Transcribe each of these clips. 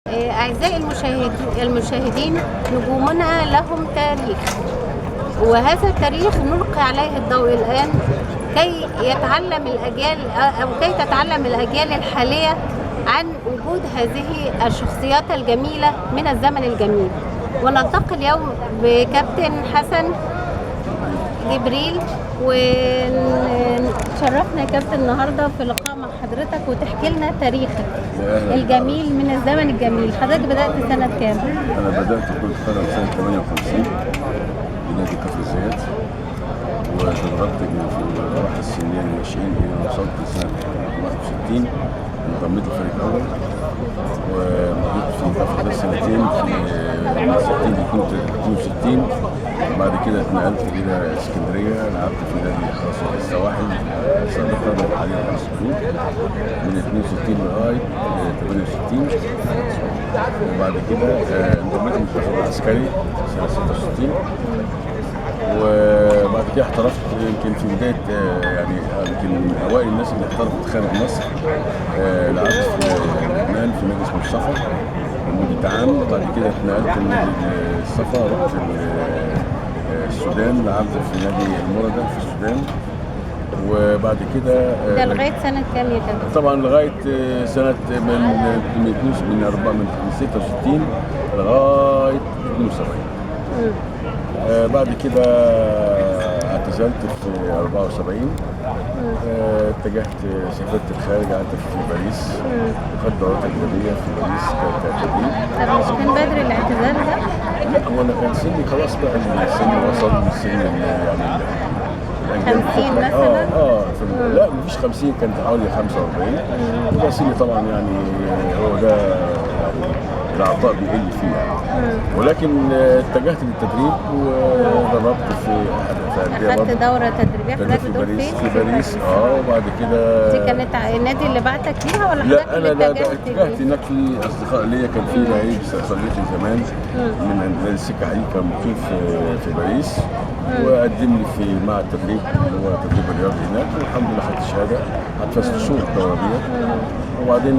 أعزائي المشاهدين، نجومنا لهم تاريخ، وهذا التاريخ نلقي عليه الضوء الآن كي يتعلم الأجيال أو كي تتعلم الأجيال الحالية عن وجود هذه الشخصيات الجميلة من الزمن الجميل. ونلتقي اليوم بكابتن حسن جبريل، وشرفنا يا كابتن النهارده في لقاء مع حضرتك وتحكي لنا تاريخك الجميل من الزمن الجميل. حضرتك بدأت سنة كام؟ أنا بدأت كرة قدم سنة 58 بنادي كفر الزيات، وتدرجت في المراحل السنية للناشئين إلى أن وصلت سنة 61، انضميت للفريق الأول ومضيت في كفر الزيات سنتين في 60 ل 62. بعد كده اتنقلت إلى اسكندرية، لعبت في نادي حرس السواحل سابقا وحاليا حرس الحدود من 62 لغاية 68. وبعد كده انضميت للمنتخب العسكري سنة 66، وبعد كده احترفت يمكن في بداية يعني يمكن من أوائل الناس اللي احترفت خارج مصر. لعبت في لبنان في نادي اسمه الصفا لمدة عام، وبعد كده اتنقلت من الصفا رحت السودان، لعبت في نادي المردة في السودان. وبعد كده ده لغاية سنة كام يا كابتن؟ طبعا لغاية سنة من 66 لغاية 72. بعد كده اعتزلت في 74. اتجهت سافرت الخارج، قعدت في باريس وخدت دورات أجنبية في باريس كتدريب. طب مش كان بدري الاعتزال ده؟ لا، هو أنا كان سني خلاص بقى، السن وصل للسن يعني 50 مثلا؟ لا مفيش 50، كانت حوالي 45. وده سني طبعا، يعني هو ده يعني العطاء بيقل فيه يعني. ولكن اتجهت للتدريب ودربت في اخدت دوره تدريبية حضرتك في باريس، في باريس. وبعد كده دي كانت النادي اللي بعتك ليها ولا حضرتك اللي اتجهت؟ لا، انا اتجهت هناك، في اصدقاء ليا، كان في لعيب صديقي زمان من نادي السكة حديد، كان مقيم في باريس، وقدم لي في معهد التدريب اللي هو التدريب الرياضي هناك، والحمد لله خدت شهادة، قعدت 6 شهور الدورة ديت. وبعدين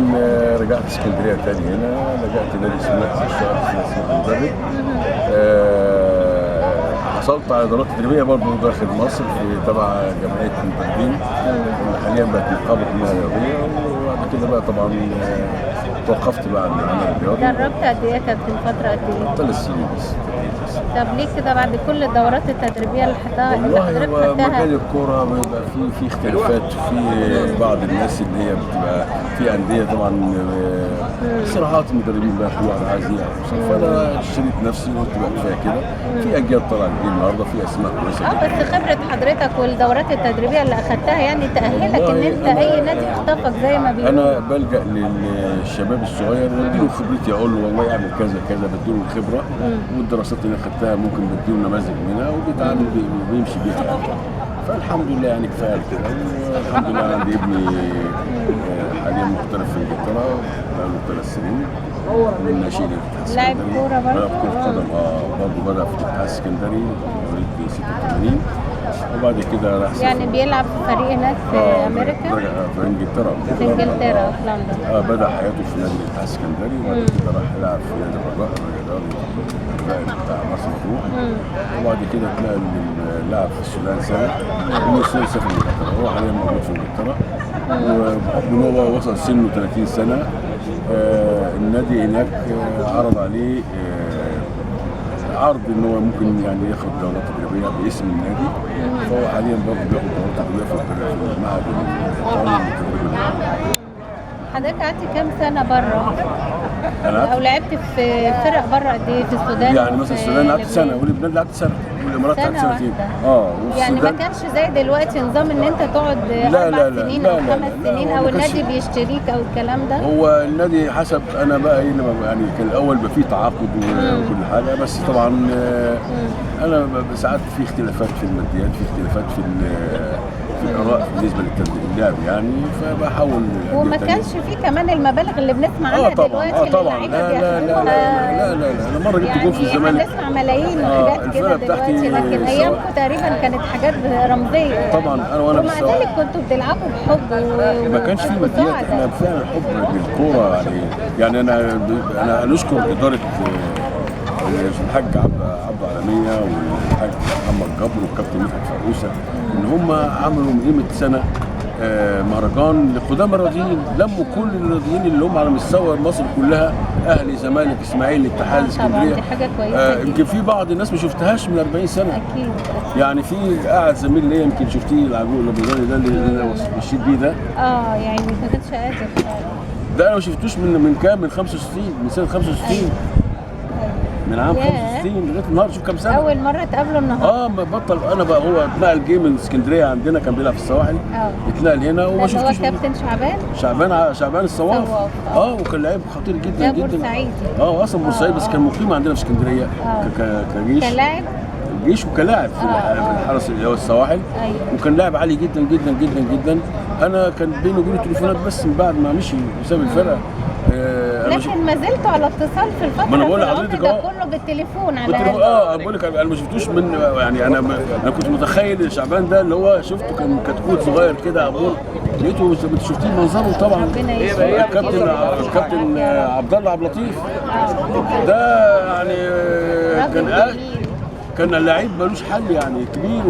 رجعت اسكندرية تاني، هنا لجأت نادي سموحه، اشتغلت في نادي مدرب. حصلت على دورات تدريبية برضه داخل مصر في تبع جمعية المدربين اللي حاليا بقت نقابة المهن الرياضية. وبعد كده بقى طبعا توقفت بقى عن العمل الرياضي. دربت قد ايه يا كابتن؟ فترة قد ايه؟ 3 سنين بس. طب ليه كده بعد كل الدورات التدريبية اللي حضرتك خدتها؟ مجال الكورة بيبقى فيه اختلافات، في بعض الناس اللي هي بتبقى في اندية طبعا صراعات المدربين بقى، كل واحد عايز يلعب. فانا اشتريت نفسي وقلت بقى كفاية كده، في اجيال طالعه جديد النهارده، في اسماء كويسة. بس خبره حضرتك والدورات التدريبية اللي اخدتها يعني تاهلك ان انت اي نادي يخطفك زي ما بيقولوا. انا بلجا للشباب الصغير واديله خبرتي، اقول له والله اعمل كذا كذا، بديله الخبرة والدراسات اللي انا خدتها، ممكن بديله نماذج منها وبيتعامل وبيمشي بيها يعني. فالحمد لله يعني كفاية كده. والحمد لله عندي ابني حاليا محترف في انجلترا بقاله 3 سنين، من ناشئين الاتحاد السكندري. لاعب كورة برضه؟ لاعب كرة قدم، برضه بدأ في الاتحاد السكندري مواليد 86، وبعد كده راح يعني بيلعب في فريق هناك في امريكا؟ في انجلترا. في انجلترا، في لندن. بدأ حياته في نادي الاتحاد السكندري، وبعد كده راح يلعب في نادي الرجاء بتاع مرسى مطروح، وبعد كده اتنقل لعب في السودان سنة، ومن السودان سافر انجلترا. هو حاليا موجود في انجلترا، وبحكم ان هو وصل سنة 30 سنة النادي هناك عرض عليه عرض ان هو ممكن يعني ياخد دورات تدريبية باسم النادي، فهو حاليا برضه بياخد دورات تدريبية في المعهد الايطالي للتدريب. حضرتك قعدت كام سنة بره؟ او لعبت في فرق بره قد ايه؟ في السودان يعني مثلا السودان لعبت سنة، ولبنان لعبت سنة، والامارات لعبت سنتين. يعني ما كانش زي دلوقتي نظام ان انت تقعد 4 سنين او 5 سنين او النادي بيشتريك او الكلام ده. هو النادي حسب انا بقى ايه لما يعني كان الاول بقى فيه تعاقد وكل حاجة، بس طبعا انا ساعات في اختلافات في الماديات، في اختلافات في الاراء بالنسبة للعب يعني، فبحاول. وما كانش فيه كمان المبالغ اللي بنسمع عنها دلوقتي. طبعا. لا لا لا لا لا لا، انا مرة جبت جول في الزمالك، بنسمع ملايين وحاجات كده دلوقتي، لكن ايامكم تقريبا كانت حاجات رمزية طبعا. انا وانا ومع ذلك كنتوا بتلعبوا بحب ما كانش فيه ماديات، احنا فعلا حب للكورة يعني. انا نشكر ادارة الحاج عبد العالمية والحاج محمد جبر والكابتن مدحت فقوسه، ان هم عملوا من قيمة سنة مهرجان لقدام الرياضيين، لموا كل الرياضيين اللي هم على مستوى مصر كلها، اهلي، زمالك، اسماعيلي، الاتحاد، اسكندرية. دي حاجة كويسة. يمكن في بعض الناس ما شفتهاش من 40 سنة. اكيد. يعني في قاعد زميل ليا يمكن شفتيه، العجوز الابيضاني ده اللي انا مشيت بيه ده. يعني ما كانش قادر. ده انا ما شفتوش من كام؟ من 65، من سنة 65. من عام 65 لغاية النهارده، شوف كام سنة. اول مرة اتقابلوا النهارده. ما بطل. انا بقى هو اتنقل، جه من اسكندرية عندنا، كان بيلعب في السواحل، اتنقل هنا وما شفتوش. هو كابتن شعبان الصواف. وكان لعيب خطير جدا جدا. بورسعيدي. اصلا بورسعيدي، بس كان مقيم عندنا في اسكندرية كجيش، كلاعب جيش وكلاعب في الحرس اللي هو السواحل. أيوة. وكان لاعب عالي جدا جدا جدا جدا. انا كان بيني وبينه تليفونات بس من بعد ما مشي وساب الفرقة. لكن ما زلتوا على اتصال في الفترة؟ ما انا بقول لحضرتك ده كله بالتليفون على الاقل. انا بقول لك انا ما شفتوش من يعني، انا كنت متخيل شعبان ده اللي هو شفته كان كتكوت صغير كده عبور، لقيته شفتيه منظره طبعا. الكابتن عبد الله عبد اللطيف ده يعني كان لعيب ملوش حل يعني، كبير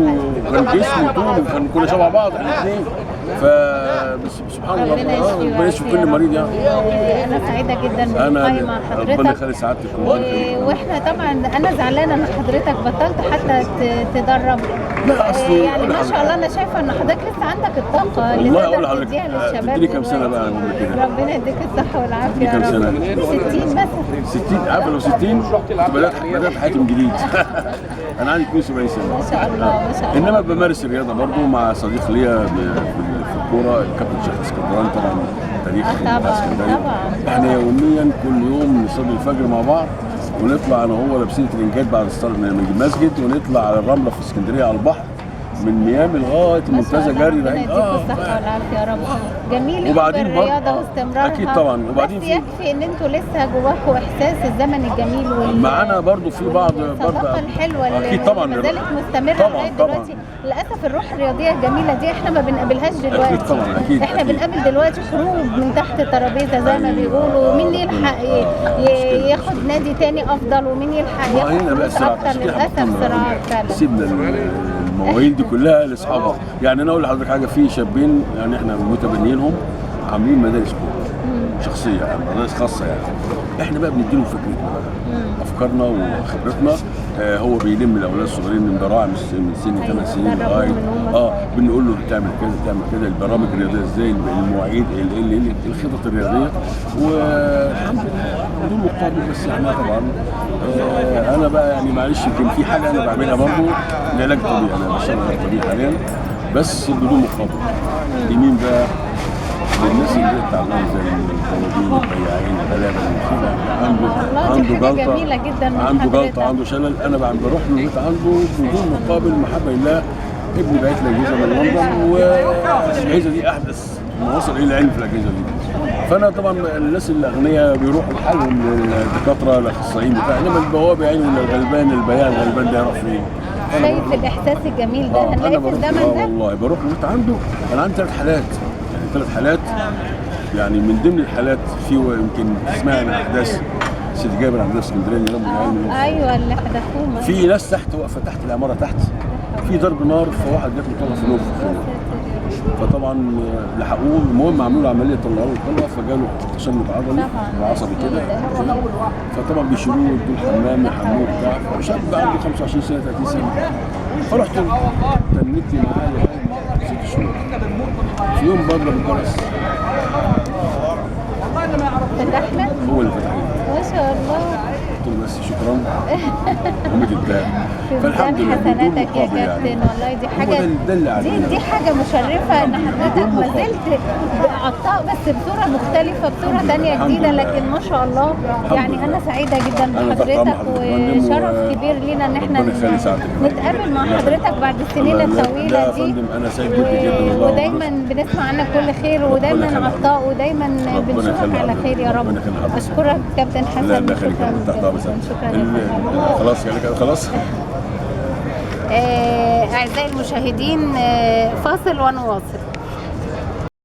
وكان جسمه وطول، وكان كنا شبه بعض احنا الاثنين. فبس سبحان الله، ربنا يشفي كل مريض يعني. انا سعيدة جدا باللقاء مع حضرتك، ربنا يخلي سعادتك. واحنا طبعا انا زعلانة ان حضرتك بطلت حتى تدرب. لا اصل يعني ما شاء الله انا شايفه ان حضرتك لسه عندك الطاقة اللي تقدر تديها للشباب. تديني كام سنة بقى كده؟ ربنا يديك الصحة والعافية يا رب. 60 مثلا. 60؟ عارفه لو 60 كنت بدات حياتي من جديد. انا عندي 72 سنة. ما شاء الله ما شاء الله. انما بمارس الرياضة برضو مع صديق ليا في الكورة، الكابتن شيخ اسكندراني، طبعا تاريخ اسكندرية. احنا يوميا كل يوم نصلي الفجر مع بعض، ونطلع انا وهو لابسين ترنجات بعد الصلاة من المسجد، ونطلع على الرملة في اسكندرية على البحر من ميامي لغاية المنتزه جري. ربنا يديك الصحة والعافية يا رب. جميل. وبعدين الرياضة واستمرارها اكيد طبعا. وبعدين بس يكفي ان انتوا لسه جواكم احساس الزمن الجميل معانا برضو في بعض الصداقة الحلوة اللي اكيد طبعا ما زالت مستمرة لغاية دلوقتي. للاسف الروح الرياضية الجميلة دي احنا ما بنقابلهاش دلوقتي. اكيد طبعا اكيد. احنا بنقابل دلوقتي خروج من تحت الترابيزة زي ما بيقولوا، مين يلحق ياخد نادي تاني افضل، ومين يلحق ياخد فلوس اكتر. للاسف صراع فعلا. سيبنا المواويل دي كلها لاصحابها. يعني انا اقول لحضرتك حاجة، في شابين يعني احنا متبنيينهم عاملين مدارس كورة شخصية، يعني مدارس خاصة يعني. احنا بقى بنديلهم فكرتنا بقى، افكارنا وخبرتنا. هو بيلم الاولاد الصغيرين من براعم من سن 8 سنين لغاية بنقول له تعمل كذا تعمل كذا، البرامج الرياضية ازاي، المواعيد، الخطط الرياضية، والحمد لله بدون مقابل. بس احنا طبعا انا بقى يعني معلش يمكن في حاجة انا بعملها برضه، العلاج الطبيعي. انا بشتغل علاج طبيعي حاليا بس بدون مقابل. لمين بقى؟ للناس اللي تعبانة زي البوابين، البياعين، الغلابة اللي عنده جلطة، جدا عنده جلطة، عنده شلل. انا بروح له البيت عنده بدون مقابل، محبة لله. ابني بعت لي اجهزة من لندن، والاجهزة دي احدث ما وصل الى العلم في الاجهزة دي. فانا طبعا الناس الاغنياء بيروحوا لحالهم للدكاتره الاخصائيين بتاع، انما البواب يعني ولا الغلبان، البياع الغلبان ده يروح فين؟ شايف الاحساس الجميل ده هنلاقيه في الزمن ده. والله بروح البيت عنده. انا عندي 3 حالات يعني، 3 حالات يعني. من ضمن الحالات في يمكن تسمعي عن احداث سيدي جابر عندنا في اسكندرية اللي رموا العيال. ايوه اللي حدفوه. في ناس تحت واقفة تحت العمارة تحت، في ضرب نار، فواحد جات له طلقه في نفخه، فطبعا لحقوه. المهم عملوا له عملية، طلعوا له الطلقة، فجاله تشنج عضلي وعصبي كده، فطبعا بيشيلوه يدوه الحمام يحموه بتاع. شاب عنده 25 سنة 30 سنة. فرحت تنيت لي معاه لغاية 6 شهور. في يوم بضرب الجرس، فتح لك؟ هو اللي فتح لي. ما شاء الله. قلت له بس شكرا ومد الدهب. في فالحمد ميزان لله بدون حسناتك يا مقابل كابتن يعني. والله دي هو حاجة، ده اللي دي علينا. دي حاجة مشرفة ان حضرتك بدون ما مقابل. زلت عطاء، بس بصورة مختلفة، بصورة الحمد ثانية لله. جديدة، الحمد لله. لكن ما شاء الله الحمد يعني لله. انا سعيدة جدا أنا تحت أمر بحضرتك، حضرتك يا فندم، وشرف كبير لينا ان احنا ربنا يخلي سعادتك يا فندم. نتقابل مع لا. حضرتك بعد السنين لا، لا، الطويلة لا يا دي. فندم، أنا سعيد جدا جدا والله. ودايما بنسمع عنك كل خير، ربنا ودايما يخلي عطاء، ودايما ربنا بنشوفك يخلي على حضرتك. خير يا رب. ربنا يخلي حضرتك. اشكرك كابتن حسن. لا الله يخليك، شكرا تحت امر جزيلا. سعادتك. شكرا يا فندم. خلاص يعني كده خلاص. أعزائي المشاهدين، فاصل ونواصل.